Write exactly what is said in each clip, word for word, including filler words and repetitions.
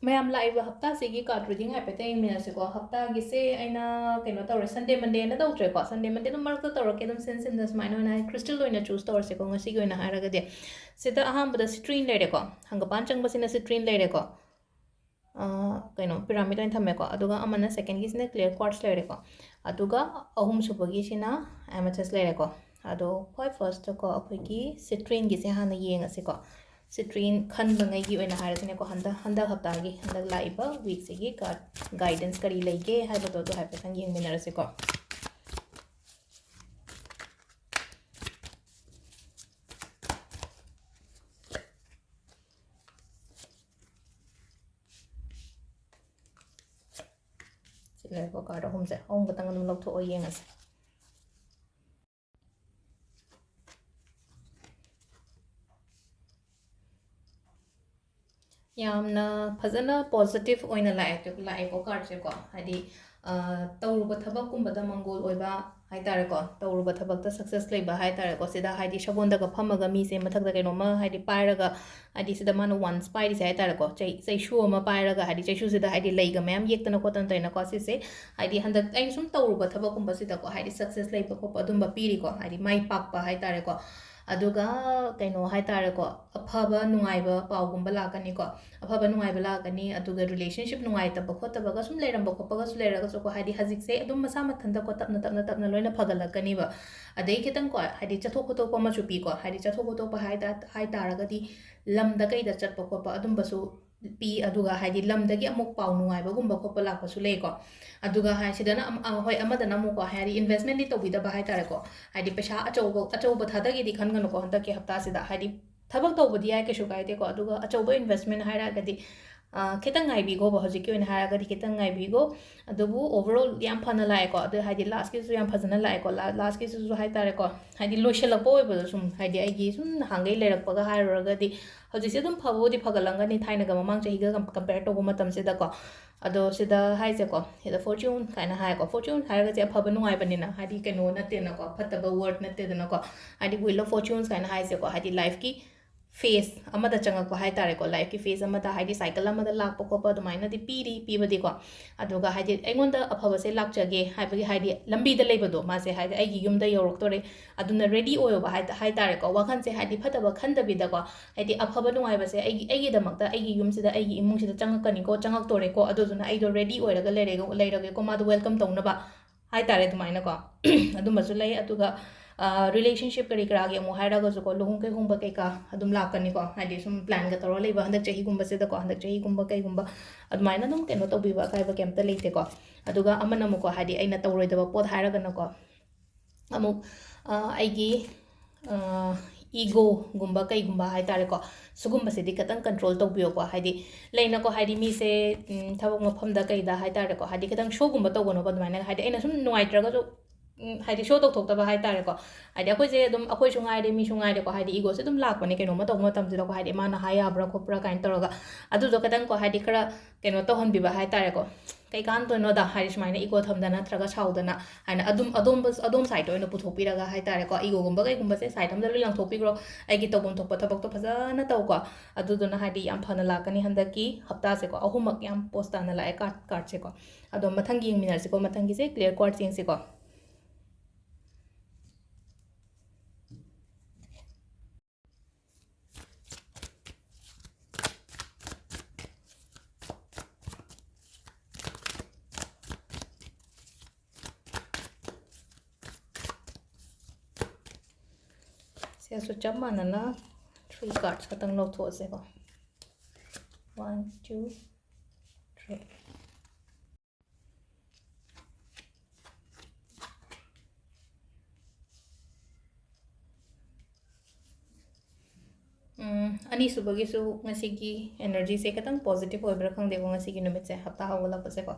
ꯃꯌꯥꯝ, ꯂꯥꯛꯏꯕ ꯍꯞꯇꯥꯁꯤꯒꯤ card reading ꯍꯥꯏꯐꯦꯠꯇꯪ ꯌꯦꯡꯃꯤꯟꯅꯁꯤꯀꯣ꯫ ꯍꯞꯇꯥꯒꯤꯁꯦ ꯑꯩꯅ ꯀꯩꯅꯣ ꯇꯧꯔꯦ, Sunday Mondayꯅ ꯇꯧꯗ꯭ꯔꯦꯀꯣ, Sunday Monday ꯑꯗꯨꯝ ꯃꯔꯛꯇ ꯇꯧꯔꯛꯀꯦ, ꯑꯗꯨꯝ ꯁꯤꯟ ꯁꯤꯟꯗ ꯁꯨꯃꯥꯏꯅ ꯑꯣꯏꯅ ꯍꯥꯏ, crystal ꯑꯣꯏꯅ choose ꯇꯧꯔꯁꯦꯀꯣ ꯉꯁꯤꯒꯤ ꯑꯣꯏꯅ ꯍꯥꯏꯔꯒꯗꯤ꯫ ꯁꯤꯗ ꯑꯍꯥꯟꯕꯗ citrine ꯂꯩꯔꯦꯀꯣ, ꯍꯪꯒꯄꯥꯟ ꯆꯪꯕꯁꯤꯅ citrine ꯂꯩꯔꯦꯀꯣ, ꯑꯥ, ꯀꯩꯅꯣ, pyramid ꯑꯣꯏꯅ ꯊꯝꯃꯦꯀꯣ, ꯑꯗꯨꯒ ꯑꯃꯅ, secondꯒꯤꯁꯤꯅ clear quartz ꯂꯩꯔꯦꯀꯣ, ꯑꯗꯨꯒ ꯑꯍꯨꯝꯁꯨꯕꯒꯤꯁꯤꯅ amethyst ꯂꯩꯔꯦꯀꯣ꯫ ꯑꯗꯣ ꯈ꯭ꯋꯥꯏ firstꯇꯀꯣ ꯑꯩꯈꯣꯏꯒꯤ citrineꯒꯤꯁꯦ ꯍꯥꯟꯅ ꯌꯦꯡꯉꯁꯤꯀꯣ꯫ Citrine ꯈꯟꯕꯉꯩꯒꯤ ꯑꯣꯏꯅ ꯍꯥꯏꯔꯁꯤꯅꯦꯀꯣ, ꯍꯟꯗꯛ, ꯍꯟꯗꯛ ꯍꯞꯇꯥꯒꯤ, ꯍꯟꯗꯛ ꯂꯥꯛꯏꯕ weekꯁꯤꯒꯤ card guidance ꯀꯔꯤ ꯂꯩꯒꯦ ꯍꯥꯏꯕꯗꯣ ꯑꯗꯨ ꯍꯥꯏꯐꯦꯠꯇꯪ ꯌꯦꯡꯃꯤꯟꯅꯔꯁꯤꯀꯣ꯫ ꯁꯤ ꯂꯩꯔꯦꯀꯣ, card ꯑꯍꯨꯝꯁꯦ, ꯑꯍꯨꯝ ꯈꯛꯇꯪ ꯑꯗꯨꯝ ꯂꯧꯊꯣꯛꯑ ꯌꯦꯡꯉꯁꯦ꯫ ꯌꯥꯝꯅ ꯐꯖꯅ positive ꯑꯣꯏꯅ ꯂꯥꯛꯑꯦ, ꯂꯥꯛꯑꯦꯀꯣ cardꯁꯦꯀꯣ꯫ ꯍꯥꯏꯗꯤ, ꯑ, ꯇꯧꯔꯨꯕ ꯊꯕꯛꯀꯨꯝꯕꯗ ꯃꯪꯒꯣꯜ ꯑꯣꯏꯕ ꯍꯥꯏꯇꯥꯔꯦꯀꯣ, ꯇꯧꯔꯨꯕ ꯊꯕꯛꯇ success ꯂꯩꯕ ꯍꯥꯏꯇꯥꯔꯦꯀꯣ꯫ ꯁꯤꯗ ꯍꯥꯏꯗꯤ ꯁꯒꯣꯜꯗꯒ ꯐꯝꯃꯒ ꯃꯤꯁꯦ ꯃꯊꯛꯇ ꯀꯩꯅꯣꯝꯃ ꯍꯥꯏꯗꯤ ꯄꯥꯏꯔꯒ, ꯍꯥꯏꯗꯤ ꯁꯤꯗ ꯃꯥꯅ wands ꯄꯥꯏꯔꯤꯁꯦ ꯍꯥꯏꯇꯥꯔꯦꯀꯣ, ꯆꯩ-, ꯆꯩꯁꯨ ꯑꯃ ꯄꯥꯏꯔꯒ, ꯍꯥꯏꯗꯤ ꯆꯩꯁꯨꯁꯤꯗ ꯍꯥꯏꯗꯤ ꯂꯩꯒ ꯃꯌꯥꯝ ꯌꯦꯛꯇꯅ ꯈꯣꯠꯇꯅ ꯇꯧꯔꯤꯅꯀꯣ꯫ ꯁꯤꯁꯦ ꯍꯥꯏꯗꯤ ꯍꯟꯗꯛ ꯑꯩꯅ ꯁꯨꯝ ꯇꯧꯔꯨꯕ ꯊꯕꯛꯀꯨꯝꯕꯁꯤꯗꯀꯣ, ꯍꯥꯏꯗꯤ success ꯂꯩꯕ ꯈꯣꯠꯄ ꯑꯗꯨꯝꯕ ꯄꯤꯔꯤꯀꯣ, ꯍꯥꯏꯗꯤ ꯃꯥꯏ ꯄꯥꯛꯄ ꯍꯥꯏꯇꯥꯔꯦꯀꯣ꯫ ꯑꯗꯨꯒ ꯀꯩꯅꯣ ꯍꯥꯏꯇꯥꯔꯦꯀꯣ, ꯑꯐꯕ ꯅꯨꯡꯉꯥꯏꯕ ꯄꯥꯎꯒꯨꯝꯕ ꯂꯥꯛꯀꯅꯤꯀꯣ, ꯑꯐꯕ ꯅꯨꯡꯉꯥꯏꯕ ꯂꯥꯛꯀꯅꯤ꯫ ꯑꯗꯨꯒ relationship ꯅꯨꯡꯉꯥꯏꯇꯕ ꯈꯣꯠꯇꯕꯒ ꯁꯨꯝ ꯂꯩꯔꯝꯕ ꯈꯣꯠꯄꯒꯁꯨ ꯂꯩꯔꯒꯁꯨꯀꯣ, ꯍꯥꯏꯗꯤ ꯍꯧꯖꯤꯛꯁꯦ ꯑꯗꯨꯝ ꯃꯁꯥ ꯃꯊꯟꯇꯀꯣ, ꯇꯞꯅ ꯇꯞꯅ ꯇꯞꯅ ꯂꯣꯏꯅ ꯐꯒꯠꯂꯛꯀꯅꯤꯕ꯫ ꯑꯗꯩ ꯈꯤꯇꯪꯀꯣ, ꯍꯥꯏꯗꯤ ꯆꯠꯊꯣꯛ ꯈꯣꯠꯇꯣꯛꯄ ꯑꯃꯁꯨ ꯄꯤꯀꯣ, ꯍꯥꯏꯗꯤ ꯆꯠꯊꯣꯛ ꯈꯣꯠꯇꯣꯛꯄ ꯍꯥꯏ ꯇꯥ-, ꯍꯥꯏ ꯇꯥꯔꯒꯗꯤ ꯂꯝꯗ ꯀꯩꯗ ꯆꯠꯄ ꯈꯣꯠꯄ ꯑꯗꯨꯝꯕꯁꯨ ꯄꯤ꯫ ꯑꯗꯨꯒ ꯍꯥꯏꯗꯤ ꯂꯝꯗꯒꯤ ꯑꯃꯨꯛ ꯄꯥꯎ ꯅꯨꯡꯉꯥꯏꯕꯒꯨꯝꯕ ꯈꯣꯠꯄ ꯂꯥꯛꯄꯁꯨ ꯂꯩꯀꯣ꯫ ꯑꯗꯨꯒ ꯍꯥꯏ ꯁꯤꯗꯅ ꯑꯃ-, ꯑ, ꯍꯣꯏ, ꯑꯃꯗꯅ ꯑꯃꯨꯛꯀꯣ, ꯍꯥꯏꯗꯤ investmentꯗꯤ ꯇꯧꯕꯤꯗꯕ ꯍꯥꯏꯇꯥꯔꯦꯀꯣ꯫ ꯍꯥꯏꯗꯤ ꯄꯩꯁꯥ ꯑꯆꯧꯕ, ꯑꯆꯧꯕ ꯊꯥꯗꯒꯦꯗꯤ ꯈꯟꯒꯅꯨꯀꯣ ꯍꯟꯗꯛꯀꯤ ꯍꯞꯇꯥꯁꯤꯗ꯫ ꯍꯥꯏꯗꯤ ꯊꯕꯛ ꯇꯧꯕꯗꯤ ꯌꯥꯏ, ꯀꯩꯁꯨ ꯀꯥꯏꯗꯦꯀꯣ꯫ ꯑꯗꯨꯒ ꯑꯆꯧꯕ investment ꯍꯥꯏꯔꯒꯗꯤ, ꯑ, ꯈꯤꯇꯪ ꯉꯥꯏꯕꯤꯈꯣꯕ, ꯍꯧꯖꯤꯛꯀꯤ ꯑꯣꯏꯅ ꯍꯥꯏꯔꯒꯗꯤ ꯈꯤꯇꯪ ꯉꯥꯏꯕꯤꯈꯣ꯫ ꯑꯗꯨꯕꯨ overall ꯌꯥꯝ ꯐꯅ ꯂꯥꯛꯑꯦꯀꯣ꯫ ꯑꯗꯨ ꯍꯥꯏꯗꯤ lastꯀꯤꯁꯨ ꯌꯥꯝ ꯐꯖꯅ ꯂꯥꯛꯑꯦꯀꯣ꯫ La-, lastꯀꯤꯁꯤꯁꯨ ꯍꯥꯏꯇꯥꯔꯦꯀꯣ, ꯍꯥꯏꯗꯤ ꯂꯣꯏꯁꯤꯜꯂꯛꯄ ꯑꯣꯏꯕꯗꯣ ꯁꯨꯝ, ꯍꯥꯏꯗꯤ ꯑꯩꯒꯤ ꯁꯨꯝ ꯅꯍꯥꯟꯈꯩ ꯂꯩꯔꯛꯄꯒ ꯍꯥꯏꯔꯨꯔꯒꯗꯤ ꯍꯧꯖꯤꯛꯁꯦ ꯑꯗꯨꯝ ꯐꯕꯕꯨꯗꯤ ꯐꯒꯠꯂꯝꯒꯅꯤ, ꯊꯥꯏꯅꯒ ꯃꯃꯥꯡ ꯆꯍꯤꯒ com-, compare ꯇꯧꯕ ꯃꯇꯝꯁꯤꯗꯀꯣ꯫ ꯑꯗꯣ ꯁꯤꯗ ꯍꯥꯏꯁꯦꯀꯣ, ꯁꯤꯗ fortune ꯀꯥꯏꯅ ꯍꯥꯏꯀꯣ, fortune ꯍꯥꯏꯔꯒꯁꯦ ꯑꯐꯕ ꯅꯨꯡꯉꯥꯏꯕꯅꯤꯅ, ꯍꯥꯏꯗꯤ ꯀꯩꯅꯣ ꯅꯠꯇꯦꯅꯀꯣ, ꯐꯠꯇꯕ word ꯅꯠꯇꯦꯗꯅꯀꯣ꯫ ꯍꯥꯏꯗꯤ wheel of fortunes ꯀꯥꯏꯅ ꯍꯥꯏꯁꯦꯀꯣ, ꯍꯥꯏꯗꯤ lifeꯀꯤ phase ꯑꯃꯗ ꯆꯪꯉꯛꯄ ꯍꯥꯏ ꯇꯥꯔꯦꯀꯣ, ꯂꯥꯏꯐꯀꯤ phase ꯑꯃꯗ, ꯍꯥꯏꯗꯤ ꯁꯥꯏꯀꯜ ꯑꯃꯗ ꯂꯥꯛꯄ ꯈꯣꯠꯄ ꯑꯗꯨꯃꯥꯏꯅꯗꯤ ꯄꯤꯔꯤ, ꯄꯤꯕꯗꯤꯀꯣ꯫ ꯑꯗꯨꯒ ꯍꯥꯏꯗꯤ ꯑꯩꯉꯣꯟꯗ ꯑꯐꯕꯁꯦ ꯂꯥꯛꯆꯒꯦ ꯍꯥꯏꯕꯒꯤ, ꯍꯥꯏꯗꯤ ꯂꯝꯕꯤꯗ ꯂꯩꯕꯗꯣ ꯃꯥꯁꯦ, ꯍꯥꯏꯗꯤ ꯑꯩꯒꯤ ꯌꯨꯝꯗ ꯌꯧꯔꯛꯇꯣꯔꯦ, ꯑꯗꯨꯅ ready ꯑꯣꯏꯌꯣꯕ ꯍꯥꯏ ꯍꯥꯏ ꯇꯥꯔꯦꯀꯣ꯫ ꯋꯥꯈꯜꯁꯦ ꯍꯥꯏꯗꯤ ꯐꯠꯇꯕ ꯈꯟꯗꯕꯤꯗꯀꯣ, ꯍꯥꯏꯗꯤ ꯑꯐꯕ ꯅꯨꯡꯉꯥꯏꯕꯁꯦ ꯑꯩꯒꯤ, ꯑꯩꯒꯤꯗꯃꯛꯇ ꯑꯩꯒꯤ ꯌꯨꯝꯁꯤꯗ, ꯑꯩꯒꯤ ꯏꯃꯨꯡꯁꯤꯗ ꯆꯪꯉꯛꯀꯅꯤꯀꯣ, ꯆꯪꯉꯛꯇꯣꯔꯦꯀꯣ, ꯑꯗꯨꯗꯨꯅ ꯑꯩꯗꯣ ready ꯑꯣꯏꯔꯒ ꯂꯩꯔꯦꯒ-, ꯂꯩꯔꯒꯦꯀꯣ, ꯃꯥꯗꯣ welcome ꯇꯧꯅꯕ ꯍꯥꯏ ꯇꯥꯔꯦ, ꯑꯗꯨꯃꯥꯏꯅꯀꯣ꯫ ꯑꯗꯨꯝꯕꯁꯨ ꯂꯩ꯫ ꯑꯗꯨꯒ, ꯑ, relationship ꯀꯔꯤ ꯀꯔꯥꯒꯤ ꯑꯃꯨꯛ ꯍꯥꯏꯔꯒꯁꯨꯀꯣ, ꯂꯨꯍꯣꯡ ꯀꯩꯍꯣꯡꯕ ꯀꯩꯀꯥ ꯑꯗꯨꯝ ꯂꯥꯛꯀꯅꯤꯀꯣ, ꯍꯥꯏꯗꯤ ꯁꯨꯝ planꯒ ꯇꯧꯔ ꯂꯩꯕ ꯍꯟꯗꯛ ꯆꯍꯤꯒꯨꯝꯕꯁꯤꯗꯀꯣ, ꯍꯟꯗꯛ ꯆꯍꯤꯒꯨꯝꯕ ꯀꯩꯒꯨꯝꯕ ꯑꯗꯨꯃꯥꯏꯅ ꯑꯗꯨꯝ ꯀꯩꯅꯣ ꯇꯧꯕꯤꯕ ꯑꯀꯥꯏꯕ ꯀꯩꯝꯇ ꯂꯩꯇꯦꯀꯣ꯫ ꯑꯗꯨꯒ ꯑꯃꯅ ꯑꯃꯨꯛꯀꯣ, ꯍꯥꯏꯗꯤ ꯑꯩꯅ ꯇꯧꯔꯣꯏꯗꯕ ꯄꯣꯠ ꯍꯥꯏꯔꯒꯅꯀꯣ, ꯑꯃꯨꯛ, ꯑ, ꯑꯩꯒꯤ, ꯑ, egoꯒꯨꯝꯕ ꯀꯩꯒꯨꯝꯕ ꯍꯥꯏ ꯇꯥꯔꯦꯀꯣ, ꯁꯤꯒꯨꯝꯕꯁꯤꯗꯤ ꯈꯤꯇꯪ control ꯇꯧꯕꯤꯌꯣꯀꯣ꯫ ꯍꯥꯏꯗꯤ ꯂꯩꯅꯀꯣ, ꯍꯥꯏꯗꯤ ꯃꯤꯁꯦ, ꯎꯝ, ꯊꯕꯛ ꯃꯐꯝꯗ ꯀꯩꯗ ꯍꯥꯏ ꯇꯥꯔꯦꯀꯣ, ꯍꯥꯏꯗꯤ ꯈꯤꯇꯪ showꯒꯨꯝꯕ ꯇꯧꯒꯅꯣꯕ ꯑꯗꯨꯃꯥꯏꯅ꯫ ꯍꯥꯏꯗꯤ ꯑꯩꯅ ꯁꯨꯝ ꯅꯨꯡꯉꯥꯏꯇ꯭ꯔꯒꯁꯨ, ꯎꯝ, ꯍꯥꯏꯗꯤ show ꯇꯧꯊꯣꯛꯇꯕ ꯍꯥꯏ ꯇꯥꯔꯦꯀꯣ꯫ ꯍꯥꯏꯗꯤ ꯑꯩꯈꯣꯏꯁꯦ ꯑꯗꯨꯝ, ꯑꯩꯈꯣꯏꯁꯨ ꯉꯥꯏꯔꯦ, ꯃꯤꯁꯨ ꯉꯥꯏꯔꯦꯀꯣ, ꯍꯥꯏꯗꯤ egoꯁꯦ ꯑꯗꯨꯝ ꯂꯥꯛꯄꯅꯦ ꯀꯩꯅꯣꯝꯃ ꯇꯧꯕ ꯃꯇꯝꯁꯤꯗꯀꯣ, ꯍꯥꯏꯗꯤ ꯃꯥꯅ ꯍꯥꯏ ꯌꯥꯕ꯭ꯔꯥ ꯈꯣꯠꯄ꯭ꯔꯥ ꯀꯥꯏꯅ ꯇꯧꯔꯒ꯫ ꯑꯗꯨꯗꯣ ꯈꯤꯇꯪꯀꯣ, ꯍꯥꯏꯗꯤ ꯈꯔ ꯀꯩꯅꯣ ꯇꯧꯍꯟꯕꯤꯕ ꯍꯥꯏ ꯇꯥꯔꯦꯀꯣ꯫ ꯀꯩ ꯀꯥꯟꯗꯣꯏꯅꯣꯗ, ꯍꯥꯏꯗꯤ ꯁꯨꯃꯥꯏꯅ ego ꯊꯝꯗꯅ ꯅꯠꯇ꯭ꯔꯒ ꯁꯥꯎꯗꯅ ꯍꯥꯏꯅ ꯑꯗꯨꯝ ꯑꯗꯣꯝꯕ-, ꯑꯗꯣꯝ sideꯇ ꯑꯣꯏꯅ ꯄꯨꯊꯣꯛꯄꯤꯔꯒ ꯍꯥꯏ ꯇꯥꯔꯦꯀꯣ, egoꯒꯨꯝꯕ ꯀꯩꯒꯨꯝꯕꯁꯦ side ꯑꯃꯗ ꯂꯣꯏ ꯂꯪꯊꯣꯛꯄꯤꯈ꯭ꯔꯣ, ꯑꯩꯒꯤ ꯇꯧꯐꯝ ꯊꯣꯛꯄ ꯊꯕꯛꯇꯣ ꯐꯖꯅ ꯇꯧꯀꯣ꯫ ꯑꯗꯨꯗꯨꯅ ꯍꯥꯏꯗꯤ ꯌꯥꯝ ꯐꯅ ꯂꯥꯛꯀꯅꯤ ꯍꯟꯗꯛꯀꯤ ꯍꯞꯇꯥꯁꯦꯀꯣ꯫ ꯑꯍꯨꯝꯃꯛ ꯌꯥꯝ post ꯇꯥꯅ ꯂꯥꯛꯑꯦ card, cardꯁꯦꯀꯣ꯫ ꯑꯗꯣ ꯃꯊꯪꯒꯤ ꯌꯦꯡꯃꯤꯟꯅꯔꯁꯤꯀꯣ, ꯃꯊꯪꯒꯤꯁꯦ clear quartz ꯌꯦꯡꯁꯤꯀꯣ꯫ ꯁꯤꯗꯁꯨ ꯆꯞ ꯃꯥꯟꯅꯅ three cards ꯈꯛꯇꯪ ꯂꯧꯊꯣꯛꯑꯁꯦꯀꯣ꯫ One, two, three. ꯎꯝ, ꯑꯅꯤꯁꯨꯕꯒꯤꯁꯨ ꯉꯁꯤꯒꯤ energyꯁꯦ ꯈꯤꯇꯪ positive ꯑꯣꯏꯕ꯭ꯔꯥ ꯈꯪꯗꯦꯀꯣ, ꯉꯁꯤꯒꯤ ꯅꯨꯃꯤꯠꯁꯦ, ꯍꯞꯇꯥ ꯍꯧꯒꯠꯂꯛꯄꯁꯦꯀꯣ꯫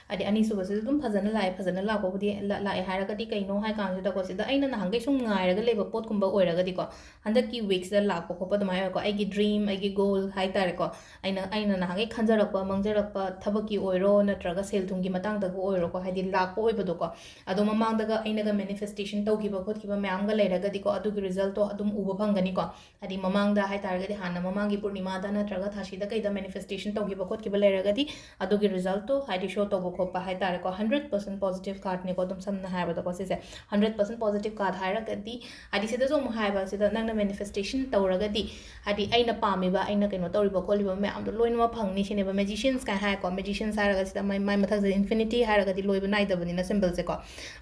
ꯍꯥꯏꯗꯤ ꯑꯅꯤꯁꯨꯕꯁꯤꯁꯨ ꯑꯗꯨꯝ ꯐꯖꯅ ꯂꯥꯛꯑꯦ, ꯐꯖꯅ ꯂꯥꯛꯄꯕꯨꯗꯤ ꯂꯥꯛꯑꯦ ꯍꯥꯏꯔꯒꯗꯤ ꯀꯩꯅꯣ ꯍꯥꯏ ꯀꯥꯟꯁꯤꯗꯀꯣ, ꯁꯤꯗ ꯑꯩꯅ ꯅꯍꯥꯟꯈꯩ ꯁꯨꯝ ꯉꯥꯏꯔꯒ ꯂꯩꯕ ꯄꯣꯠꯀꯨꯝꯕ ꯑꯣꯏꯔꯒꯗꯤꯀꯣ, ꯍꯟꯗꯛꯀꯤ ꯋꯤꯛꯁꯤꯗ ꯂꯥꯛꯄ ꯈꯣꯠꯄ ꯑꯗꯨꯃꯥꯏꯅ ꯑꯣꯏꯀꯣ꯫ ꯑꯩꯒꯤ ꯗ꯭ꯔꯤꯝ, ꯑꯩꯒꯤ ꯒꯣꯜ ꯍꯥꯏ ꯇꯥꯔꯦꯀꯣ, ꯑꯩꯅ ꯑꯩꯅ ꯅꯍꯥꯟꯈꯩ ꯈꯟꯖꯔꯛꯄ ꯃꯪꯖꯔꯛꯄ ꯊꯕꯛꯀꯤ ꯑꯣꯏꯔꯣ ꯅꯠꯇ꯭ꯔꯒ ꯁꯦꯜ ꯊꯨꯝꯒꯤ ꯃꯇꯥꯡꯗꯕꯨ ꯑꯣꯏꯔꯣꯀꯣ, ꯍꯥꯏꯗꯤ ꯂꯥꯛꯄ ꯑꯣꯏꯕꯗꯣꯀꯣ, ꯑꯗꯣ ꯃꯃꯥꯡꯗꯒ ꯑꯩꯅꯒ ꯃꯦꯅꯤꯐꯦꯁꯇꯦꯁꯟ ꯇꯧꯈꯤꯕ ꯈꯣꯠꯈꯤꯕ ꯃꯌꯥꯝꯒ ꯂꯩꯔꯒꯗꯤꯀꯣ, ꯑꯗꯨꯒꯤ ꯔꯤꯖꯜꯠꯇꯣ ꯑꯗꯨꯝ ꯎꯕ ꯐꯪꯒꯅꯤꯀꯣ꯫ ꯍꯥꯏꯗꯤ ꯃꯃꯥꯡꯗ ꯍꯥꯏ ꯇꯥꯔꯒꯗꯤ ꯍꯥꯟꯅ ꯃꯃꯥꯡꯒꯤ ꯄꯨꯔꯅꯤꯃꯥꯗ ꯅꯠꯇ꯭ꯔꯒ ꯊꯥꯁꯤꯗ ꯀꯩꯗ ꯃꯦꯅꯤꯐꯦꯁꯇꯦꯁꯟ ꯇꯧꯈꯤꯕ ꯈꯣꯠꯈꯤꯕ ꯂꯩꯔꯒꯗꯤ ꯑꯗꯨꯒꯤ ꯔꯤꯖꯜꯠꯇꯣ ꯍꯥꯏꯗꯤ ꯁꯣ ꯇꯧꯕ ꯈꯣꯠꯄ ꯍꯥꯏ ꯇꯥꯔꯦꯀꯣ꯫ ꯍꯟꯗ꯭ꯔꯦꯠ ꯄꯔꯁꯦꯟ ꯄꯣꯖꯤꯇꯤꯞ ꯀꯥꯔꯠꯅꯦꯀꯣ, ꯑꯗꯨꯝ ꯁꯝꯅ ꯍꯥꯏꯔꯕꯗꯀꯣ ꯁꯤꯁꯦ꯫ ꯍꯟꯗ꯭ꯔꯦꯠ ꯄꯔꯁꯦꯟ ꯄꯣꯖꯤꯇꯤꯞ ꯀꯥꯔꯠ ꯍꯥꯏꯔꯒꯗꯤ ꯍꯥꯏꯗꯤ ꯁꯤꯗꯁꯨ ꯑꯃꯨꯛ ꯍꯥꯏꯕ ꯁꯤꯗ ꯅꯪꯅ ꯃꯦꯅꯤꯐꯦꯁꯇꯦꯁꯟ ꯇꯧꯔꯒꯗꯤ ꯍꯥꯏꯗꯤ ꯑꯩꯅ ꯄꯥꯝꯃꯤꯕ ꯑꯩꯅ ꯀꯩꯅꯣ ꯇꯧꯔꯤꯕ ꯈꯣꯠꯂꯤꯕ ꯃꯌꯥꯝꯗꯣ ꯂꯣꯏꯅꯃꯛ ꯐꯪꯅꯤ ꯁꯤꯅꯦꯕ꯫ ꯃꯦꯖꯤꯁꯤꯌꯟꯁ ꯀꯥꯏꯅ ꯍꯥꯏꯀꯣ, ꯃꯦꯖꯤꯁꯤꯌꯟꯁ ꯍꯥꯏꯔꯒ ꯁꯤꯗ ꯃꯥꯏ ꯃꯥꯏ ꯃꯊꯛꯁꯤꯗ ꯏꯟꯐꯤꯅꯤꯇꯤ ꯍꯥꯏꯔꯒꯗꯤ ꯂꯣꯏꯕ ꯅꯥꯏꯗꯕꯅꯤꯅ ꯁꯤꯝꯕꯜꯁꯦꯀꯣ꯫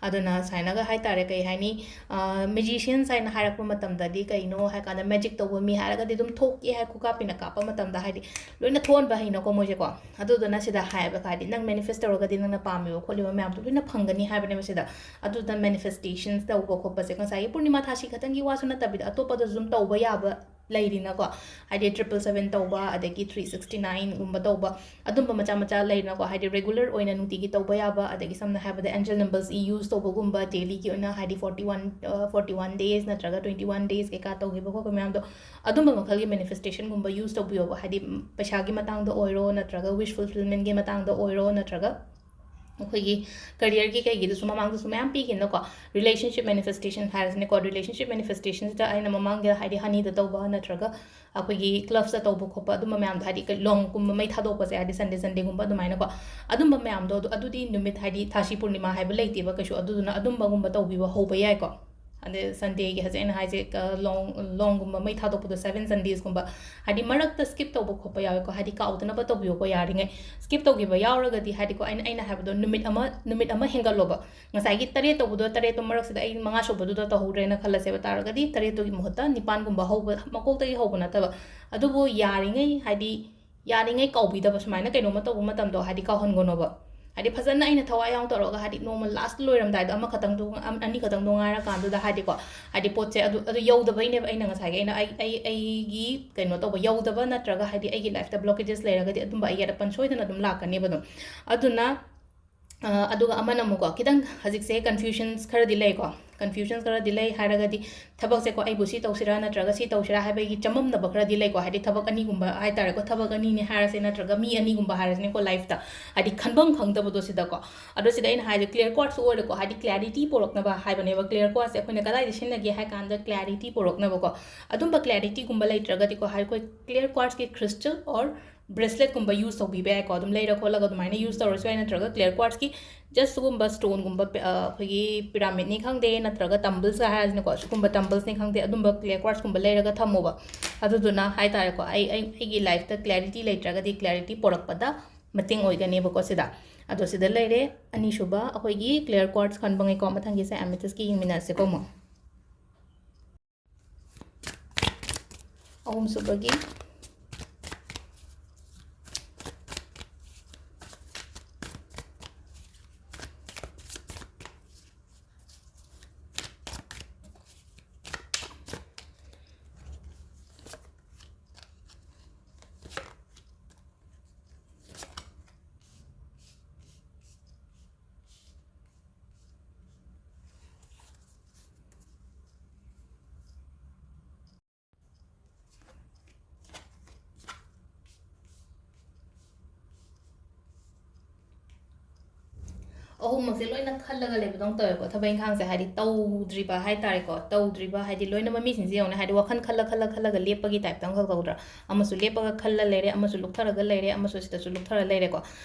ꯑꯗꯨꯅ ꯁꯨꯃꯥꯏꯅꯒ ꯍꯥꯏ ꯇꯥꯔꯦ, ꯀꯩ ꯍꯥꯏꯅꯤ, ꯃꯦꯖꯤꯁꯤꯌꯟꯁ ꯍꯥꯏꯅ ꯍꯥꯏꯔꯛꯄ ꯃꯇꯝꯗꯗꯤ ꯀꯩꯅꯣ ꯍꯥꯏ ꯀꯥꯟꯗ ꯃꯦꯖꯤꯛ ꯇꯧꯕ ꯃꯤ ꯍꯥꯏꯔꯒꯗꯤ ꯑꯗꯨꯝ ꯊꯣꯛꯀꯦ ꯍꯥꯏ ꯈꯨꯀꯥꯞꯄꯤꯅ ꯀꯥꯞꯄ ꯃꯇꯝꯗ ꯍꯥꯏꯗꯤ ꯂꯣꯏꯅ ꯊꯣꯛꯍꯟꯕ ꯍꯩꯅꯀꯣ ꯃꯣꯏꯁꯦꯀꯣ꯫ ꯑꯗꯨꯗꯨꯅ ꯁꯤꯗ ꯍꯥꯏꯌꯦꯕ ꯍꯥꯏꯗꯤ ꯅꯪ ꯃꯦꯅꯤꯐꯦꯁ ꯇꯧꯔꯒꯗꯤ ꯅꯪꯅ ꯄꯥꯝꯃꯤꯕ ꯈꯣꯠꯂꯤꯕ ꯃꯌꯥꯝꯗꯣ ꯂꯣꯏꯅ ꯐꯪꯒꯅꯤ ꯍꯥꯏꯕꯅꯦꯕ ꯁꯤꯗ꯫ ꯑꯗꯨꯗ ꯃꯦꯅꯤꯐꯦꯁꯇꯦꯁꯟꯁ ꯇꯧꯕ ꯈꯣꯠꯄꯁꯦ ꯉꯁꯥꯏꯒꯤ ꯄꯨꯔꯅꯤꯃꯥ ꯊꯥꯁꯤ ꯈꯛꯇꯪꯒꯤ ꯋꯥꯁꯨ ꯅꯠꯇꯕꯤꯗ ꯑꯇꯣꯞꯄꯗꯁꯨ ꯑꯗꯨꯝ ꯇꯧꯕ ꯌꯥꯕ ꯂꯩꯔꯤꯅꯀꯣ꯫ ꯍꯥꯏꯗꯤ ꯇ꯭ꯔꯤꯄꯜ ꯁꯕꯦꯟ ꯇꯧꯕ, ꯑꯗꯒꯤ ꯊ꯭ꯔꯤ ꯁꯤꯛꯁꯇꯤ ꯅꯥꯏꯟꯒꯨꯝꯕ ꯇꯧꯕ, ꯑꯗꯨꯝꯕ ꯃꯆꯥ ꯃꯆꯥ ꯂꯩꯔꯤꯅꯀꯣ꯫ ꯍꯥꯏꯗꯤ ꯔꯤꯒꯨꯂꯔ ꯑꯣꯏꯅ ꯅꯨꯡꯇꯤꯒꯤ ꯇꯧꯕ ꯌꯥꯕ, ꯑꯗꯒꯤ ꯁꯝꯅ ꯍꯥꯏꯔꯕꯗ ꯑꯦꯟꯖꯦꯜ ꯅꯝꯕꯔꯁ ꯌꯨꯁ ꯇꯧꯕꯒꯨꯝꯕ, ꯗꯦꯂꯤꯒꯤ ꯑꯣꯏꯅ ꯍꯥꯏꯗꯤ forty one, forty one days ꯅꯠꯇ꯭ꯔꯒ ꯇ꯭ꯋꯦꯟꯇꯤ ꯋꯥꯟ ꯗꯦꯖ ꯀꯩꯀꯥ ꯇꯧꯈꯤꯕ ꯈꯣꯠꯄ ꯃꯌꯥꯝꯗꯣ, ꯑꯗꯨꯝꯕ ꯃꯈꯜꯒꯤ ꯃꯦꯅꯤꯐꯦꯁꯇꯦꯁꯟꯒꯨꯝꯕ ꯌꯨꯁ ꯇꯧꯕꯤꯌꯣꯕ꯫ ꯍꯥꯏꯗꯤ ꯄꯩꯁꯥꯒꯤ ꯃꯇꯥꯡꯗ ꯑꯣꯏꯔꯣ ꯅꯠꯇ꯭ꯔꯒ ꯋꯤꯁ ꯐꯨꯜꯐꯤꯜꯃꯦꯟꯒꯤ ꯃꯇꯥꯡꯗ ꯑꯣꯏꯔꯣ ꯅꯠꯇ꯭ꯔꯒ ꯑꯩꯈꯣꯏꯒꯤ ꯀꯔꯤꯌꯔꯒꯤ ꯀꯩꯒꯤꯗꯁꯨ ꯃꯃꯥꯡꯗꯁꯨ ꯃꯌꯥꯝ ꯄꯤꯈꯤꯅꯀꯣ꯫ ꯔꯤꯂꯦꯁꯟꯁꯤꯞ ꯃꯦꯅꯤꯐꯦꯁꯇꯦꯁꯟ ꯍꯥꯏꯔꯁꯤꯅꯦꯀꯣ, ꯔꯤꯂꯦꯁꯟꯁꯤꯞ ꯃꯦꯅꯤꯐꯦꯁꯇꯦꯁꯟꯁꯤꯗ ꯑꯩꯅ ꯃꯃꯥꯡꯗ ꯍꯥꯏꯗꯤ ꯍꯅꯤꯗ ꯇꯧꯕ ꯅꯠꯇ꯭ꯔꯒ ꯑꯩꯈꯣꯏꯒꯤ ꯀ꯭ꯂꯕꯁꯇ ꯇꯧꯕ ꯈꯣꯠꯄ ꯑꯗꯨꯝꯕ ꯃꯌꯥꯝꯗꯣ, ꯍꯥꯏꯗꯤ ꯀ-, ꯂꯣꯡꯒꯨꯝꯕ ꯃꯩ ꯊꯥꯗꯣꯛꯄꯁꯦ, ꯍꯥꯏꯗꯤ ꯁꯟꯗꯦ ꯁꯟꯗꯦꯒꯨꯝꯕ ꯑꯗꯨꯃꯥꯏꯅꯀꯣ꯫ ꯑꯗꯨꯝꯕ ꯃꯌꯥꯝꯗꯣ ꯑꯗꯨ, ꯑꯗꯨꯗꯤ ꯅꯨꯃꯤꯠ ꯍꯥꯏꯗꯤ ꯊꯥꯁꯤ ꯄꯨꯔꯅꯤꯃꯥ ꯍꯥꯏꯕ ꯂꯩꯇꯦꯕ ꯀꯩꯁꯨ, ꯑꯗꯨꯗꯨꯅ ꯑꯗꯨꯝꯕꯒꯨꯝꯕ ꯇꯧꯕꯤꯕ ꯍꯧꯕ ꯌꯥꯏꯀꯣ꯫ ꯑꯗꯩ ꯁꯟꯗꯦꯒꯤ ꯍꯧꯖꯤꯛ ꯑꯩꯅ ꯍꯥꯏꯁꯦ, ꯀ-, ꯂꯣꯡ, ꯂꯣꯡꯒꯨꯝꯕ ꯃꯩ ꯊꯥꯗꯣꯛꯄꯗꯣ, ꯁꯕꯦꯟ ꯁꯟꯗꯦꯁꯀꯨꯝꯕ, ꯍꯥꯏꯗꯤ ꯃꯔꯛꯇ ꯁ꯭ꯀꯤꯞ ꯇꯧꯕ ꯈꯣꯠꯄ ꯌꯥꯎꯋꯦꯀꯣ, ꯍꯥꯏꯗꯤ ꯀꯥꯎꯗꯅꯕ ꯇꯧꯕꯤꯌꯨꯀꯣ ꯌꯥꯔꯤꯉꯩ꯫ ꯁ꯭ꯀꯤꯞ ꯇꯧꯈꯤꯕ ꯌꯥꯎꯔꯒꯗꯤ ꯍꯥꯏꯗꯤꯀꯣ, ꯑꯩꯅ, ꯑꯩꯅ ꯍꯥꯏꯕꯗꯣ ꯅꯨꯃꯤꯠ ꯑꯃ, ꯅꯨꯃꯤꯠ ꯑꯃ ꯍꯦꯟꯒꯠꯂꯣꯕ꯫ ꯉꯁꯥꯏꯒꯤ ꯇꯔꯦꯠ ꯇꯧꯕꯗꯣ, ꯇꯔꯦꯠꯇꯣ ꯃꯔꯛꯁꯤꯗ ꯑꯩ ꯃꯉꯥ ꯁꯨꯕꯗꯨꯗ ꯇꯧꯍꯧꯗ꯭ꯔꯦꯅ ꯈꯜꯂꯁꯦꯕ ꯇꯥꯔꯒꯗꯤ, ꯇꯔꯦꯠꯇꯨꯒꯤ ꯃꯍꯨꯠꯇ ꯅꯤꯄꯥꯟꯒꯨꯝꯕ ꯍꯧꯕ, ꯃꯀꯣꯛꯇꯒꯤ ꯍꯧꯕ ꯅꯠꯇꯕ꯫ ꯑꯗꯨꯕꯨ ꯌꯥꯔꯤꯉꯩ ꯍꯥꯏꯗꯤ ꯌꯥꯔꯤꯉꯩ ꯀꯥꯎꯕꯤꯗꯕ, ꯁꯨꯃꯥꯏꯅ ꯀꯩꯅꯣꯝꯃ ꯇꯧꯕ ꯃꯇꯝꯗꯣ ꯍꯥꯏꯗꯤ ꯀꯥꯎꯍꯟꯒꯅꯣꯕ꯫ ꯍꯥꯏꯗꯤ ꯐꯖꯅ ꯑꯩꯅ ꯊꯋꯥꯏ ꯌꯥꯎ ꯇꯧꯔꯒ ꯍꯥꯏꯗꯤ ꯅꯣꯡꯃ ꯂꯥꯁ ꯂꯣꯏꯔꯝꯗꯥꯏꯗꯣ ꯑꯃꯈꯛꯇꯪꯗꯣ, ꯑꯝ-, ꯑꯅꯤꯈꯛꯇꯪꯗꯣ ꯉꯥꯏꯔꯀꯥꯟꯗꯨꯗ ꯍꯥꯏꯗꯤꯀꯣ, ꯍꯥꯏꯗꯤ ꯄꯣꯠꯁꯦ ꯑꯗꯨ, ꯑꯗꯨ ꯌꯧꯗꯕꯩꯅꯦꯕ ꯑꯩꯅ ꯉꯁꯥꯏꯒꯤ ꯑꯩꯅ ꯑꯩ, ꯑꯩ, ꯑꯩꯒꯤ ꯀꯩꯅꯣ ꯇꯧꯕ ꯌꯧꯗꯕ ꯅꯠꯇ꯭ꯔꯒ ꯍꯥꯏꯗꯤ ꯑꯩꯒꯤ ꯂꯥꯏꯐꯇ ꯕ꯭ꯂꯣꯀꯦꯖꯦꯁ ꯂꯩꯔꯒꯗꯤ ꯑꯗꯨꯝꯕ ꯑꯩ ꯌꯦꯠꯂꯛꯄ ꯁꯣꯏꯗꯅ ꯑꯗꯨꯝ ꯂꯥꯛꯀꯅꯦꯕ ꯑꯗꯨꯝ꯫ ꯑꯗꯨꯅ ꯑ, ꯑꯗꯨꯒ ꯑꯃꯅ ꯑꯃꯨꯛꯀꯣ, ꯈꯤꯇꯪ ꯍꯧꯖꯤꯛꯁꯦ confusions ꯈꯔꯗꯤ ꯂꯩꯀꯣ꯫ Confusions ꯈꯔꯗꯤ ꯂꯩ ꯍꯥꯏꯔꯒꯗꯤ, ꯊꯕꯛꯁꯦꯀꯣ, ꯑꯩꯕꯨ ꯁꯤ ꯇꯧꯁꯤꯔꯥ ꯅꯠꯇ꯭ꯔꯒ ꯁꯤ ꯇꯧꯁꯤꯔꯥ ꯍꯥꯏꯕꯒꯤ ꯆꯃꯝꯅꯕ ꯈꯔꯗꯤ ꯂꯩꯀꯣ꯫ ꯍꯥꯏꯗꯤ, ꯊꯕꯛ ꯑꯅꯤꯒꯨꯝꯕ ꯍꯥꯏ ꯇꯥꯔꯦꯀꯣ, ꯊꯕꯛ ꯑꯅꯤꯅꯦ ꯍꯥꯏꯔꯁꯦ, ꯅꯠꯇ꯭ꯔꯒ ꯃꯤ ꯑꯅꯤꯒꯨꯝꯕ ꯍꯥꯏꯔꯁꯤꯅꯦꯀꯣ, life ꯇ꯫ ꯍꯥꯏꯗꯤ, ꯈꯟꯐꯝ ꯈꯪꯗꯕꯗꯣ ꯁꯤꯗꯀꯣ꯫ ꯑꯗꯣ ꯁꯤꯗ ꯑꯩꯅ ꯍꯥꯏꯁꯦ, clear chords ꯁꯨ ꯑꯣꯏꯔꯦꯀꯣ꯫ ꯍꯥꯏꯗꯤ, clarity ꯄꯨꯔꯛꯅꯕ ꯍꯥꯏꯕꯅꯦꯕ꯫ Clear chords ꯁꯦ ꯑꯩꯈꯣꯏꯅ ꯀꯗꯥꯏꯗ ꯁꯤꯖꯤꯟꯅꯒꯦ ꯍꯥꯏ ꯀꯥꯟꯗ, clarity ꯄꯨꯔꯛꯅꯕꯀꯣ꯫ ꯑꯗꯨꯝꯕ clarity ꯒꯨꯝꯕ ꯂꯩꯇ꯭ꯔꯒꯗꯤꯀꯣ, ꯍꯥꯏ, ꯑꯩꯈꯣꯏ clear chords ꯀꯤ crystal or bracelet ꯀꯨꯝꯕ use ꯇꯧꯕꯤꯕ ꯌꯥꯏꯀꯣ꯫ ꯑꯗꯨꯝ ꯂꯩꯔ ꯈꯣꯠꯂꯒ ꯑꯗꯨꯃꯥꯏꯅ use ꯇꯧꯔꯁꯨ ꯌꯥꯏ, ꯅꯠꯇ꯭ꯔꯒ clear chords ꯀꯤ just ꯁꯤꯒꯨꯝꯕ stone ꯒꯨꯝꯕ, ꯑ, ꯑꯩꯈꯣꯏꯒꯤ pyramid ꯅꯤ ꯈꯪꯗꯦ, ꯅꯠꯇ꯭ꯔꯒ tumbles ꯀ ꯍꯥꯏꯔꯁꯤꯅꯀꯣ, ꯁꯤꯒꯨꯝꯕ tumbles ꯅꯤ ꯈꯪꯗꯦ, ꯑꯗꯨꯝꯕ clear chords ꯀꯨꯝꯕ ꯂꯩꯔꯒ ꯊꯝꯃꯣꯕ꯫ ꯑꯗꯨꯗꯨꯅ ꯍꯥꯏ ꯇꯥꯔꯦꯀꯣ, ꯑꯩ, ꯑꯩ, ꯑꯩꯒꯤ life ꯇ clarity ꯂꯩꯇ꯭ꯔꯒꯗꯤ clarity ꯄꯣꯔꯛꯄꯗ ꯃꯇꯦꯡ ꯑꯣꯏꯒꯅꯦꯕꯀꯣ ꯁꯤꯗ꯫ ꯑꯗꯣ ꯁꯤꯗ ꯂꯩꯔꯦ ꯑꯅꯤꯁꯨꯕ ꯑꯩꯈꯣꯏꯒꯤ clear chords ꯈꯟꯕꯉꯩꯀꯣ꯫ ꯃꯊꯪꯒꯤꯁꯦ amethyst ꯀꯤ ꯌꯦꯡꯃꯤꯟꯅꯁꯦꯀꯣ ꯑꯃꯨꯛ꯫ ꯑꯍꯨꯝꯁꯨꯕꯒꯤ꯫ ꯑꯍꯨꯝꯃꯛꯁꯦ ꯂꯣꯏꯅ ꯈꯜꯂꯒ ꯂꯩꯕꯗꯧꯅ ꯇꯧꯋꯦꯀꯣ꯫ ꯊꯕꯛ ꯏꯪꯈꯥꯡꯁꯦ ꯍꯥꯏꯗꯤ ꯇꯧꯗ꯭ꯔꯤꯕ ꯍꯥꯏ ꯇꯥꯔꯦꯀꯣ, ꯇꯧꯗ꯭ꯔꯤꯕ ꯍꯥꯏꯗꯤ ꯂꯣꯏꯅꯃꯛ ꯃꯤꯁꯤꯡꯁꯦ ꯌꯦꯡꯉꯨꯅꯦ, ꯍꯥꯏꯗꯤ ꯋꯥꯈꯜ ꯈꯜꯂ ꯈꯜꯂ ꯈꯜꯂꯒ ꯂꯦꯞꯄꯒꯤ type ꯇ ꯑꯃꯈꯛ ꯇꯧꯗ꯭ꯔꯥ? ꯑꯃꯁꯨ ꯂꯦꯞꯄꯒ ꯈꯜꯂ ꯂꯩꯔꯦ, ꯑꯃꯁꯨ ꯂꯨꯞꯊꯔꯒ ꯂꯩꯔꯦ, ꯑꯃꯁꯨ ꯁꯤꯗꯁꯨ ꯂꯨꯞꯊꯔ ꯂꯩꯔꯦꯀꯣ꯫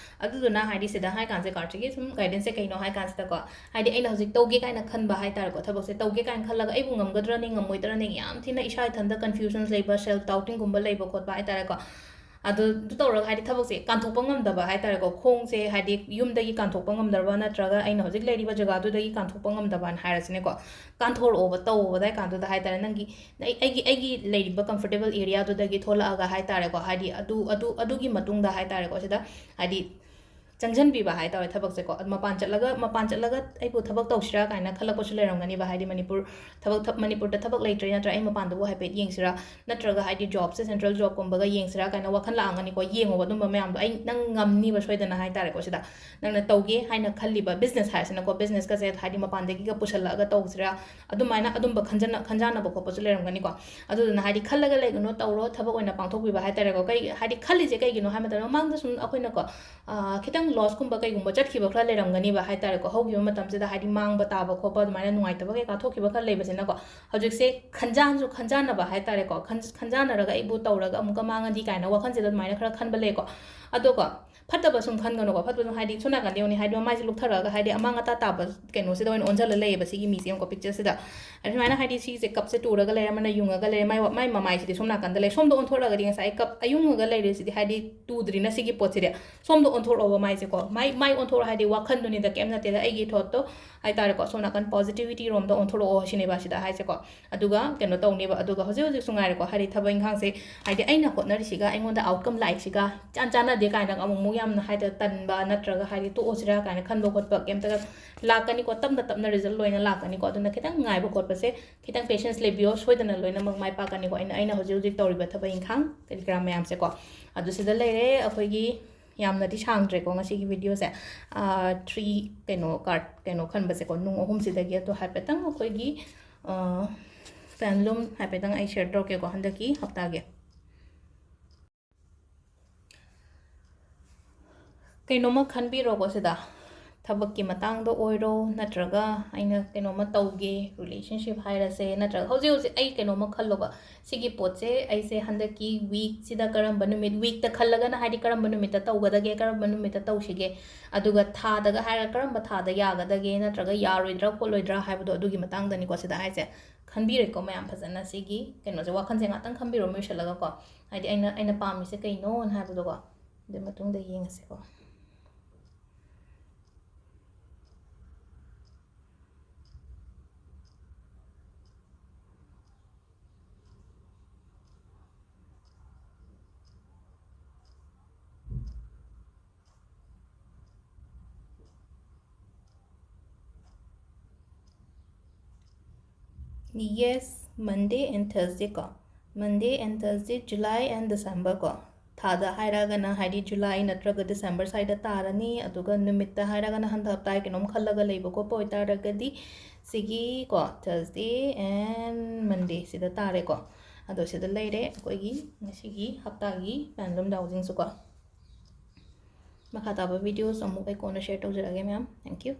ꯑꯗꯨꯗꯨꯅ ꯍꯥꯏꯗꯤ ꯁꯤꯗ ꯍꯥꯏ ꯀꯥꯟꯁꯦ card ꯁꯤꯒꯤ ꯁꯨꯝ guidance ꯁꯦ ꯀꯩꯅꯣ ꯍꯥꯏ ꯀꯥꯟꯁꯤꯗꯀꯣ, ꯍꯥꯏꯗꯤ ꯑꯩꯅ ꯍꯧꯖꯤꯛ ꯇꯧꯒꯦ ꯀꯥꯏꯅ ꯈꯟꯕ ꯍꯥꯏ ꯇꯥꯔꯦꯀꯣ, ꯊꯕꯛꯁꯦ ꯇꯧꯒꯦ ꯀꯥꯏꯅ ꯈꯜꯂꯒ ꯑꯩꯕꯨ ꯉꯝꯒꯗ꯭ꯔꯅꯦ ꯉꯝꯃꯣꯏꯗ꯭ꯔꯅꯦ ꯌꯥꯝ ꯊꯤꯅ ꯏꯁꯥ ꯏꯊꯟꯇ confusions ꯂꯩꯕ, self doubting ꯒꯨꯝꯕ ꯂꯩꯕ ꯈꯣꯠꯄ ꯍꯥꯏ ꯇꯥꯔꯦꯀꯣ꯫ ꯑꯗꯨ ꯇꯧꯔꯒ ꯍꯥꯏꯗꯤ ꯊꯕꯛꯁꯦ ꯀꯥꯟꯊꯣꯛꯄ ꯉꯝꯗꯕ ꯍꯥꯏ ꯇꯥꯔꯦꯀꯣ, ꯈꯣꯡꯁꯦ ꯍꯥꯏꯗꯤ ꯌꯨꯝꯗꯒꯤ ꯀꯥꯟꯊꯣꯛꯄ ꯉꯝꯗ꯭ꯔꯕ ꯅꯠꯇ꯭ꯔꯒ ꯑꯩꯅ ꯍꯧꯖꯤꯛ ꯂꯩꯔꯤꯕ ꯖꯒꯥꯗꯨꯗꯒꯤ ꯀꯥꯟꯊꯣꯛꯄ ꯉꯝꯗꯕꯅ ꯍꯥꯏꯔꯁꯤꯅꯦꯀꯣ꯫ ꯀꯥꯟꯊꯣꯔꯛꯑꯣꯕ, ꯇꯧꯑꯣꯕ ꯑꯗꯥꯏ ꯀꯥꯟꯗꯨꯗ ꯍꯥꯏ ꯇꯥꯔꯦ, ꯅꯪꯒꯤ, ꯑꯩ-, ꯑꯩꯒꯤ, ꯑꯩꯒꯤ ꯂꯩꯔꯤꯕ comfortable area ꯗꯨꯗꯒꯤ ꯊꯣꯛꯂꯛꯑꯒ ꯍꯥꯏ ꯇꯥꯔꯦꯀꯣ, ꯍꯥꯏꯗꯤ ꯑꯗꯨ, ꯑꯗꯨ, ꯑꯗꯨꯒꯤ ꯃꯇꯨꯡꯗ ꯍꯥꯏ ꯇꯥꯔꯦꯀꯣ, ꯁꯤꯗ ꯍꯥꯏꯗꯤ ꯆꯪꯁꯤꯟꯕꯤꯕ ꯍꯥꯏ ꯇꯥꯔꯦ ꯊꯕꯛꯁꯦꯀꯣ꯫ ꯑꯗ ꯃꯄꯥꯟ ꯆꯠꯂꯒ, ꯃꯄꯥꯟ ꯆꯠꯂꯒ ꯑꯩꯕꯨ ꯊꯕꯛ ꯇꯧꯁꯤꯔꯥ ꯀꯥꯏꯅ ꯈꯜꯂꯛꯄꯁꯨ ꯂꯩꯔꯝꯒꯅꯤꯕ, ꯍꯥꯏꯗꯤ ꯃꯅꯤꯄꯨꯔ ꯊꯕꯛ, ꯊ-, ꯃꯅꯤꯄꯨꯔꯗ ꯊꯕꯛ ꯂꯩꯇ꯭ꯔꯦ, ꯅꯠꯇ꯭ꯔꯒ ꯑꯩ ꯃꯄꯥꯟꯗꯕꯨ ꯍꯥꯏꯐꯦꯠ ꯌꯦꯡꯁꯤꯔꯥ, ꯅꯠꯇ꯭ꯔꯒ ꯍꯥꯏꯗꯤ ꯖꯣꯕꯁꯦ ꯁꯦꯟꯇ꯭ꯔꯦꯜ ꯖꯣꯕꯀꯨꯝꯕꯒ ꯌꯦꯡꯁꯤꯔꯥ ꯀꯥꯏꯅ ꯋꯥꯈꯜ ꯂꯥꯛꯑꯝꯒꯅꯤꯀꯣ꯫ ꯌꯦꯡꯉꯣꯕ ꯑꯗꯨꯝꯕ ꯃꯌꯥꯝꯗꯣ, ꯑꯩ, ꯅꯪ ꯉꯝꯅꯤꯕ ꯁꯣꯏꯗꯅ ꯍꯥꯏ ꯇꯥꯔꯦꯀꯣ꯫ ꯁꯤꯗ ꯅꯪꯅ ꯇꯧꯒꯦ ꯍꯥꯏꯅ ꯈꯜꯂꯤꯕ ꯕꯤꯖꯤꯅꯦꯁ ꯍꯥꯏꯔꯁꯤꯅꯀꯣ, ꯕꯤꯖꯤꯅꯦꯁꯀꯁꯦ ꯍꯥꯏꯗꯤ ꯃꯄꯥꯟꯗꯒꯤꯒ ꯄꯨꯁꯜꯂꯛꯑꯒ ꯇꯧꯁꯤꯔꯥ, ꯑꯗꯨꯃꯥꯏꯅ ꯑꯗꯨꯝꯕ ꯈꯟꯖꯅ-, ꯈꯟꯖꯥꯟꯅꯕ ꯈꯣꯠꯄꯁꯨ ꯂꯩꯔꯝꯒꯅꯤꯀꯣ꯫ ꯑꯗꯨꯗꯨꯅ ꯍꯥꯏꯗꯤ ꯈꯜꯂꯒ ꯂꯩꯒꯅꯨ, ꯇꯧꯔꯣ, ꯊꯕꯛ ꯑꯣꯏꯅ ꯄꯥꯡꯊꯣꯛꯄꯤꯕ ꯍꯥꯏ ꯇꯥꯔꯦꯀꯣ꯫ ꯀꯩ, ꯍꯥꯏꯗꯤ ꯈꯜꯂꯤꯁꯦ ꯀꯩꯒꯤꯅꯣ ꯍꯥꯏ ꯃꯇꯝꯗ, ꯃꯃꯥꯡꯗ ꯁꯨꯝ ꯑꯩꯈꯣꯏꯅꯀꯣ, ꯑꯥ, ꯈꯤꯇꯪ ꯂꯣꯁꯀꯨꯝꯕ ꯀꯩꯒꯨꯝꯕ ꯆꯠꯈꯤꯕ ꯈꯔ ꯂꯩꯔꯝꯒꯅꯤꯕ ꯍꯥꯏ ꯇꯥꯔꯦꯀꯣ꯫ ꯍꯧꯈꯤꯕ ꯃꯇꯝꯁꯤꯗ ꯍꯥꯏꯗꯤ ꯃꯥꯡꯕ ꯇꯥꯕ ꯈꯣꯠꯄ ꯑꯗꯨꯃꯥꯏꯅ ꯅꯨꯡꯉꯥꯏꯇꯕ ꯀꯩꯀꯥ ꯊꯣꯛꯈꯤꯕ ꯈꯔ ꯂꯩꯕꯁꯤꯅꯀꯣ, ꯍꯧꯖꯤꯛꯁꯦ ꯈꯟꯖꯥꯟꯁꯨ ꯈꯟꯖꯥꯟꯅꯕ ꯍꯥꯏ ꯇꯥꯔꯦꯀꯣ꯫ ꯈꯟ-, ꯈꯟꯖꯥꯟꯅꯔꯒ ꯑꯩꯕꯨ ꯇꯧꯔꯒ ꯑꯃꯨꯛꯀ ꯃꯥꯡꯉꯗꯤ ꯀꯥꯏꯅ ꯋꯥꯈꯜꯁꯤꯗ ꯑꯗꯨꯃꯥꯏꯅ ꯈꯔ ꯈꯟꯕ ꯂꯩꯀꯣ꯫ ꯑꯗꯣꯀꯣ, ꯐꯠꯇꯕ ꯁꯨꯝ ꯈꯟꯒꯅꯨꯀꯣ꯫ ꯐꯠꯇꯕ ꯁꯨꯝ ꯍꯥꯏꯗꯤ ꯁꯣꯝ ꯅꯥꯀꯟꯗ ꯌꯦꯡꯉꯨꯅꯦ, ꯍꯥꯏꯗꯤ ꯃꯃꯥꯏꯁꯦ ꯂꯨꯛꯊꯔꯛꯑꯒ ꯍꯥꯏꯗꯤ ꯑꯃꯥꯡ ꯑꯇꯥ ꯇꯥꯕ ꯀꯩꯅꯣꯁꯤꯗ ꯑꯣꯏꯅ ꯑꯣꯟꯁꯤꯜꯂ ꯂꯩꯌꯦꯕ ꯁꯤꯒꯤ ꯃꯤꯁꯦ, ꯌꯦꯡꯉꯨꯀꯣ, ꯄꯤꯛꯆꯔꯁꯤꯗ꯫ ꯑꯗꯨꯃꯥꯏꯅ ꯍꯥꯏꯗꯤ ꯁꯤꯁꯦ ꯀꯞꯁꯦ ꯇꯨꯔꯒ ꯂꯩꯔꯦ, ꯑꯃꯅ ꯌꯨꯡꯉꯒ ꯂꯩꯔꯦ, ꯃꯥꯏ ꯋꯥ-, ꯃꯥꯏ ꯃꯃꯥꯏꯁꯤꯗꯤ ꯁꯣꯝ ꯅꯥꯀꯟꯗ ꯂꯩ꯫ ꯁꯣꯝꯗ ꯑꯣꯟꯊꯣꯔꯛꯑꯒꯗꯤ ꯉꯁꯥꯏ ꯀꯞ ꯑꯌꯨꯡꯉꯒ ꯂꯩꯔꯤꯁꯤꯗꯤ ꯍꯥꯏꯗꯤ ꯇꯨꯗ꯭ꯔꯤꯅ ꯁꯤꯒꯤ ꯄꯣꯠꯁꯤꯗꯤ꯫ ꯁꯣꯝꯗ ꯑꯣꯟꯊꯣꯔꯛꯑꯣꯕ ꯃꯥꯏꯁꯦꯀꯣ꯫ ꯃꯥꯏ, ꯃꯥꯏ ꯑꯣꯟꯊꯣꯔꯛꯑꯣ ꯍꯥꯏꯗꯤ ꯋꯥꯈꯜꯗꯨꯅꯤꯗ, ꯀꯩꯝ ꯅꯠꯇꯦꯗ, ꯑꯩꯒꯤ ꯊꯣꯠꯇꯣ ꯍꯥꯏ ꯇꯥꯔꯦꯀꯣ꯫ ꯁꯣꯝ ꯅꯥꯀꯟ ꯄꯣꯖꯤꯇꯤꯚꯤꯇꯤ ꯔꯣꯝꯗ ꯑꯣꯟꯊꯣꯔꯛꯑꯣ ꯁꯤꯅꯦꯕ ꯁꯤꯗ ꯍꯥꯏꯁꯦꯀꯣ꯫ ꯑꯗꯨꯒ ꯀꯩꯅꯣ ꯇꯧꯅꯦꯕ꯫ ꯑꯗꯨꯒ ꯍꯧꯖꯤꯛ ꯍꯧꯖꯤꯛꯁꯨ ꯉꯥꯏꯔꯦꯀꯣ, ꯍꯥꯏꯗꯤ ꯊꯕꯛ ꯏꯪꯈꯥꯡꯁꯦ, ꯍꯥꯏꯗꯤ ꯑꯩꯅ ꯍꯣꯠꯅꯔꯤꯁꯤꯒ ꯑꯩꯉꯣꯟꯗ ꯑꯥꯎꯠꯀꯝ ꯂꯥꯛꯏꯁꯤꯒ ꯏꯆꯥꯟ ꯆꯥꯟꯅꯗꯦ ꯀꯥꯏꯅꯒ ꯑꯃꯨꯛ ꯑꯃꯨꯛ ꯌꯥꯝꯅ ꯍꯥꯏꯗꯤ ꯇꯟꯕ ꯅꯠꯇ꯭ꯔꯒ ꯍꯥꯏꯗꯤ ꯇꯣꯛꯑꯁꯤꯔꯥ ꯀꯥꯏꯅ ꯈꯟꯕ ꯈꯣꯠꯄ ꯀꯩꯝꯇ ꯂꯥꯛꯀꯅꯤꯀꯣ꯫ ꯇꯞꯅ ꯇꯞꯅ ꯔꯤꯖꯜ ꯂꯣꯏꯅ ꯂꯥꯛꯀꯅꯤꯀꯣ꯫ ꯑꯗꯨꯅ ꯈꯤꯇꯪ ꯉꯥꯏꯕ ꯈꯣꯠꯄꯁꯦ, ꯈꯤꯇꯪ ꯄꯦꯁꯦꯟꯁ ꯂꯩꯕꯤꯌꯣ, ꯁꯣꯏꯗꯅ ꯂꯣꯏꯅꯃꯛ ꯃꯥꯏ ꯄꯥꯛꯀꯅꯤꯀꯣ꯫ ꯑꯩꯅ, ꯑꯩꯅ ꯍꯧꯖꯤꯛ ꯍꯧꯖꯤꯛ ꯇꯧꯔꯤꯕ ꯊꯕꯛ ꯏꯪꯈꯥꯡ ꯀꯔꯤ ꯀꯔꯥ ꯃꯌꯥꯝꯁꯦꯀꯣ꯫ ꯑꯗꯨ ꯁꯤꯗ ꯂꯩꯔꯦ꯫ ꯑꯩꯈꯣꯏꯒꯤ ꯌꯥꯝꯅꯗꯤ ꯁꯥꯡꯗ꯭ꯔꯦꯀꯣ ꯉꯁꯤꯒꯤ ꯚꯤꯗꯤꯑꯣꯁꯦ꯫ ꯑꯥ, ꯊ꯭ꯔꯤ ꯀꯩꯅꯣ ꯀꯥꯔꯠ ꯀꯩꯅꯣ ꯈꯟꯕꯁꯦꯀꯣ, ꯅꯨꯡ ꯑꯍꯨꯝꯁꯤꯗꯒꯤ꯫ ꯑꯗꯣ ꯍꯥꯏꯐꯦꯠꯇꯪ ꯑꯩꯈꯣꯏꯒꯤ, ꯑꯥ, ꯐꯦꯟꯂꯨꯝ ꯍꯥꯏꯐꯦꯠꯇꯪ ꯑꯩ ꯁꯤꯌꯔ ꯇꯧꯔꯛꯀꯦꯀꯣ ꯍꯟꯗꯛꯀꯤ ꯍꯞꯇꯥꯒꯤ꯫ ꯀꯩꯅꯣꯝꯃ ꯈꯟꯕꯤꯔꯣꯀꯣ ꯁꯤꯗ, ꯊꯕꯛꯀꯤ ꯃꯇꯥꯡꯗ ꯑꯣꯏꯔꯣ, ꯅꯠꯇ꯭ꯔꯒ ꯑꯩꯅ ꯀꯩꯅꯣꯝꯃ ꯇꯧꯒꯦ, ꯔꯤꯂꯦꯁꯟꯁꯤꯞ ꯍꯥꯏꯔꯁꯦ, ꯅꯠꯇ꯭ꯔꯒ ꯍꯧꯖꯤꯛ ꯍꯧꯖꯤꯛ ꯑꯩ ꯀꯩꯅꯣꯝꯃ ꯈꯜꯂꯣꯕ, ꯁꯤꯒꯤ ꯄꯣꯠꯁꯦ ꯑꯩꯁꯦ ꯍꯟꯗꯛꯀꯤ ꯋꯤꯛꯁꯤꯗ ꯀꯔꯝꯕ ꯅꯨꯃꯤꯠ, ꯋꯤꯛꯇ ꯈꯜꯂꯒꯅ ꯍꯥꯏꯗꯤ ꯀꯔꯝꯕ ꯅꯨꯃꯤꯠꯇ ꯇꯧꯒꯗꯒꯦ, ꯀꯔꯝꯕ ꯅꯨꯃꯤꯠꯇ ꯇꯧꯁꯤꯒꯦ, ꯑꯗꯨꯒ ꯊꯥꯗꯒ ꯍꯥꯏꯔꯒ ꯀꯔꯝꯕ ꯊꯥꯗ ꯌꯥꯒꯗꯒꯦ, ꯅꯠꯇ꯭ꯔꯒ ꯌꯥꯔꯣꯏꯗ꯭ꯔꯥ ꯈꯣꯠꯂꯣꯏꯗ꯭ꯔꯥ ꯍꯥꯏꯕꯗꯣ ꯑꯗꯨꯒꯤ ꯃꯇꯥꯡꯗꯅꯤꯀꯣ ꯁꯤꯗ ꯍꯥꯏꯁꯦ꯫ ꯈꯟꯕꯤꯔꯦꯀꯣ ꯃꯌꯥꯝ ꯐꯖꯅ ꯁꯤꯒꯤ ꯀꯩꯅꯣꯁꯦ, ꯋꯥꯈꯜꯁꯦ ꯉꯥꯛꯇꯪ ꯈꯟꯕꯤꯔꯣ ꯃꯨꯏꯁꯜꯂꯒꯀꯣ꯫ ꯍꯥꯏꯗꯤ ꯑꯩꯅ, ꯑꯩꯅ ꯄꯥꯝꯃꯤꯁꯦ ꯀꯩꯅꯣꯅ ꯍꯥꯏꯕꯗꯣꯀꯣ꯫ ꯑꯗꯨ ꯃꯇꯨꯡꯗ ꯌꯦꯡꯉꯁꯤꯀꯣ꯫ Yes, Monday and Thursday ꯀꯣ. Monday and Thursday, July and December ꯀꯣ. ꯊꯥꯗ ꯍꯥꯏꯔꯒꯅ ꯍꯥꯏꯗꯤ July ꯅꯠꯇ꯭ꯔꯒ December ꯁ꯭ꯋꯥꯏꯗ ꯇꯥꯔꯅꯤ, ꯑꯗꯨꯒ ꯅꯨꯃꯤꯠꯇ ꯍꯥꯏꯔꯒꯅ ꯍꯟꯗꯛ ꯍꯞꯇꯥꯒꯤ ꯀꯩꯅꯣꯝ ꯈꯜꯂꯒ ꯂꯩꯕ ꯈꯣꯠꯄ ꯑꯣꯏꯇꯥꯔꯒꯗꯤ ꯁꯤꯒꯤ ꯀꯣ Thursday and Monday ꯁꯤꯗ ꯇꯥꯔꯦꯀꯣ꯫ ꯑꯗꯣ ꯁꯤꯗ ꯂꯩꯔꯦ ꯑꯩꯈꯣꯏꯒꯤ ꯉꯁꯤꯒꯤ ꯍꯞꯇꯥꯒꯤ ꯄꯦꯟꯂꯨꯝ ꯗꯥꯎꯁꯤꯡꯁꯨ ꯀꯣ꯫ ꯃꯈꯥ ꯇꯥꯕ videos ꯑꯃꯨꯛ ꯑꯩ ꯀꯣꯟꯅ share ꯇꯧꯖꯔꯛꯑꯒꯦ ꯃꯌꯥꯝ꯫ Thank you.